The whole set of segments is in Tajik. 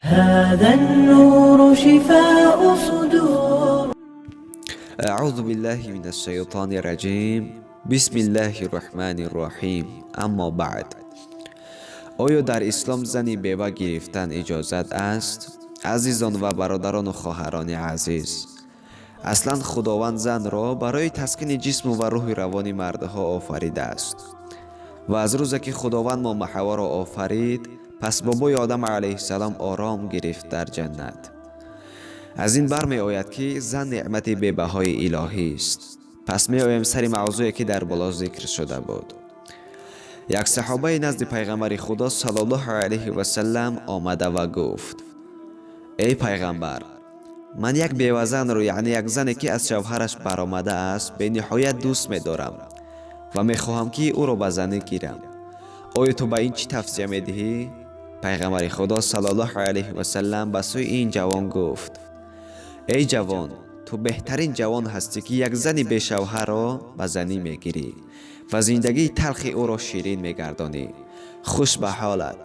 هذا النور شفاء صدور. أعوذ بالله من الشيطان الرجيم، بسم الله الرحمن الرحيم. أما بعد، оё дар ислом зани бева гирифтан иҷозат аст? Азизон ва бародарону хоҳарони азиз, аслан Худованд занро барои таскини ҷисму ва рӯҳи равони мардҳо офаридааст. Ва аз рӯзе ки Худованд Мома Ҳаворо офарид, пас бобои Одам алайҳиссалом ором гирифт дар ҷаннат. Аз ин бармеояд, ки зан неъмати бебаҳои илоҳист. Пас меоем сари мавзӯе, ки дар боло зикр шуда буд. Як саҳобаи назди пайғамбари Худо саллаллоҳу алайҳи васалам омада ва гуфт: «Эй пайғамбар, ман як бевазанро, яъне як зане, ки аз шавҳараш баромадааст, бениҳоят дӯст медорам ва мехоҳам, ки ӯро ба занӣ гирам. Оё ту ба ин чӣ тавсия медиҳӣ?» Пайғамбари Худо саллаллоҳу алайҳи васалам ба сӯи ин ҷавон гуфт: «Эй ҷавон, ту беҳтарин ҷавон ҳастӣ, ки як зани бешавҳарро ба занӣ мегирӣ ва зиндагии талхи ӯро ширин мегардонӣ. Хуш ба ҳолат.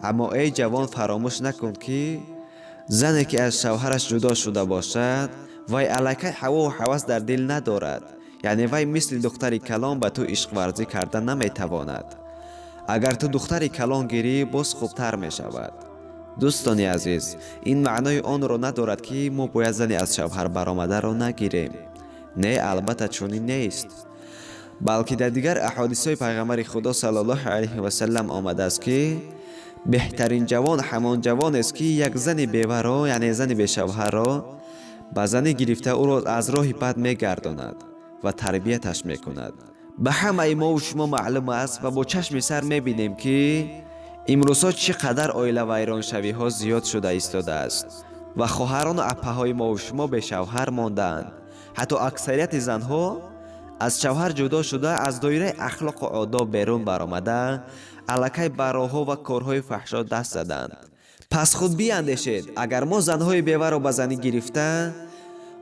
Аммо, эй ҷавон, фаромӯш накун, ки зане, ки аз шавҳараш ҷудо шуда бошад, вай аллакай ҳавову ҳавас дар дил надорад, яъне вай мисли духтари калон ба ту ишқварзӣ карда наметавонад. Агар ту духтари калон гирӣ, боз хубтар мешавад». Дӯстони азиз, ин маънои онро надорад, ки мо бояд зани аз шавҳар баромадаро нагирем. Не, албатта, чунин нест, балки дар дигар аҳодисҳои пайғамбари Худо саллаллоҳу алайҳи васалам омадааст, ки беҳтарин ҷавон ҳамон ҷавонест, ки як зани беваро, яъне зани бешавҳарро ба занӣ гирифта, ӯро аз роҳи бад мегардонад ва тарбияташ мекунад. Ба ҳамаи мову шумо маълум аст ва бо чашми сар мебинем, ки имрӯзҳо чӣ қадар оилавайроншавиҳо зиёд шуда истодааст ва хоҳарону аппаҳои мову шумо бешавҳар мондаанд. Ҳатто аксарияти занҳо аз шавҳар ҷудо шуда, аз доираи ахлоқу одоб берун баромада, аллакай ба роҳҳо ва корҳои фаҳшо даст заданд. Пас худ биандешед: агар мо занҳои беваро ба занӣ гирифта,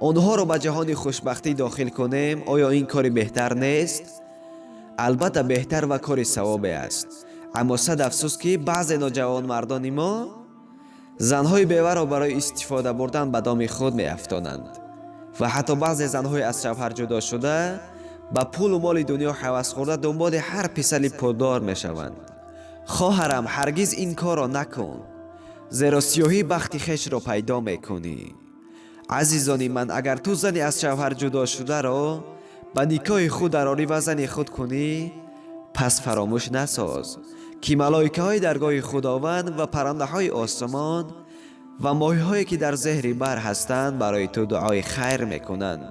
онҳоро ба ҷаҳони хушбахтӣ дохил кунем, оё ин кори беҳтар нест? Албатта, беҳтар ва кори савобе аст. Аммо сад афсӯс, ки баъзе ноҷавонмардони мо занҳои беваро барои истифода бурдан ба доми худ меафтонанд ва ҳатто баъзе занҳои аз шавҳар ҷудо шуда ба пулу моли дунё ҳавас хӯрда, дунболи ҳар писари пулдор мешаванд. Хоҳарам, ҳаргиз ин корро накун, зеро сиёҳӣ бахти хешро пайдо мекунӣ. Азизони ман, агар ту зани аз шавҳар ҷудо шударо ба никоҳи худ дарорӣ ва зани худ кунӣ, пас фаромӯш насоз, ки малоикаҳои даргоҳи Худованд ва паррандаҳои осмон ва моҳиҳое, ки дар зеҳри баҳр ҳастанд, барои ту дуои хайр мекунанд,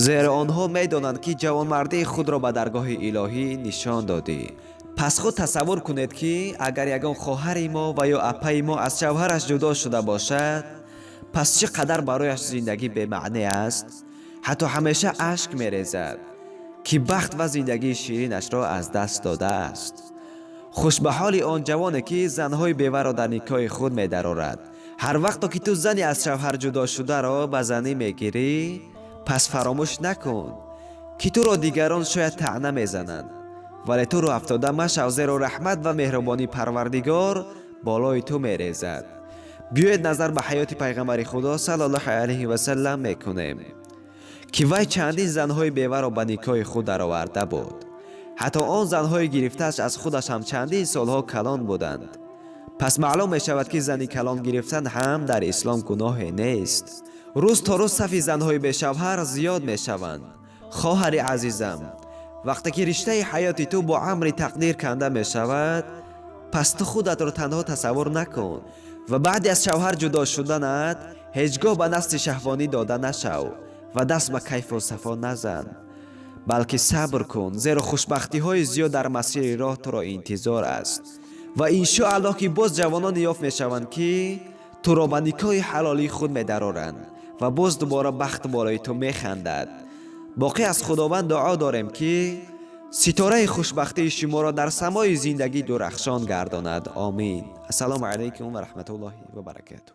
зеро онҳо медонанд, ки ҷавонмардии худро ба даргоҳи илоҳӣ нишон додӣ. Пас худ тасаввур кунед, ки агар ягон хоҳари мо ва ё аппаи мо аз шавҳараш ҷудо шуда бошад, пас чӣ қадар барояш зиндагӣ бемаъне аст. Ҳатто ҳамеша ашк мерезад, ки бахт ва зиндагии ширинашро аз даст додааст. Хуш ба ҳоли он ҷавоне, ки занҳои беваро дар никоҳи худ медарорад. Ҳар вақто ки ту зани аз шавҳар ҷудо шударо ба занӣ мегирӣ, пас фаромӯш накун, ки туро дигарон шояд таъна мезананд, вале ту рӯҳафтода машав, зеро раҳмат ва меҳрубонии Парвардигор болои ту мерезад. Биёед, назар ба ҳаёти пайғамбари Худо саллаллоҳу алайҳи васалам мекунем, ки вай чандин занҳои беваро ба никоҳи худ дароварда буд. Ҳатто он занҳои гирифтааш аз худаш ҳам чандин солҳо калон буданд. Пас маълум мешавад, ки зани калон гирифтан ҳам дар ислом гуноҳе нест. Рӯз то рӯз сафи занҳои бешавҳар зиёд мешаванд. Хоҳари азизам, вақте ки риштаи ҳаёти ту бо амри тақдир канда мешавад, пас ту худатро танҳо тасаввур накун ва баъди аз шавҳар ҷудо шуданат ҳеҷ гоҳ ба нафси шаҳвонӣ дода нашав ва даст ба кайфу сафо назан, балки сабр кун, зеро хушбахтиҳои зиёд дар масири роҳ туро интизор аст ва иншоаллоҳ, ки боз ҷавононе ёфт мешаванд, ки туро ба никоҳи ҳалолии худ медароранд ва боз дубора бахт болои ту механдад. Боқӣ аз Худованд дуо дорем, ки ситораи хушбахтии шуморо дар самои зиндагӣ дурахшон гардонад. Омин. Ассалому алайкум ва раҳматуллоҳи ва баракатуҳ.